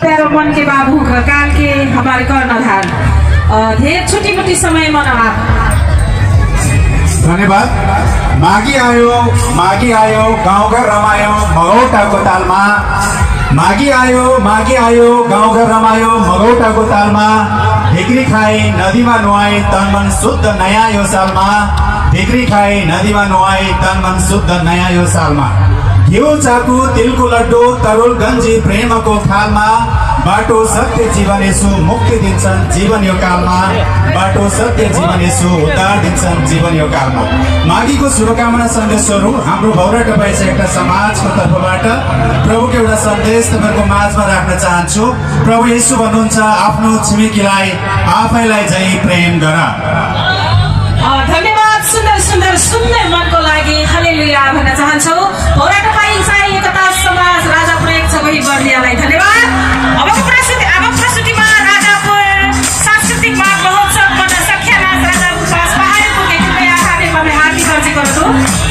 प्यारो मन के बाबू काल के हमारे कर्णधार ढेर छोटी मोटी समय मना। धन्यवाद। माघी आयो गाउँघर रमायो मगौटाको तालमा। माघी आयो गाउँघर रमायो मगौटाको तालमा। ढिक्री खाई नदीमा नुहाई तन मन शुद्ध नयाँ यो सालमा। ढिक्री खाई नदीमा नुहाई तन मन शुद्ध नयाँ यो सालमा। घिउ चाकु तिलको लड्डु तरुल गन्जी प्रेमको थालमा। बाटो सत्य जीवन यसो मुक्ति दिन्छन् जीवन यो कालमा। बाटो सत्य जीवन यसो उद्धार दिन्छन् जीवन यो कालमा। माघीको शुभकामना सन्देशहरू हाम्रो भौराटा भइसकेका समाजको तर्फबाट प्रभुको एउटा सन्देश तपाईँहरूको माझमा राख्न चाहन्छु। प्रभु येशू भन्नुहुन्छ आफ्नो छिमेकीलाई आफैलाई झै प्रेम गर। धन्यवाद। सुन्दर सुन्दर सुन्दर मनको लागि हालेलुया भन्न चाहन्छौ। भौराटा साई एकता समाज राजापुर एक सबै बर्दियालाई धन्यवाद। अबको प्रस्तुतिमा राजापुर सांस्कृतिक माघ महोत्सव गर्न सख्या नाच राजापुर पास पहाडको कृपया हार्दिक अर्जी गर्छु।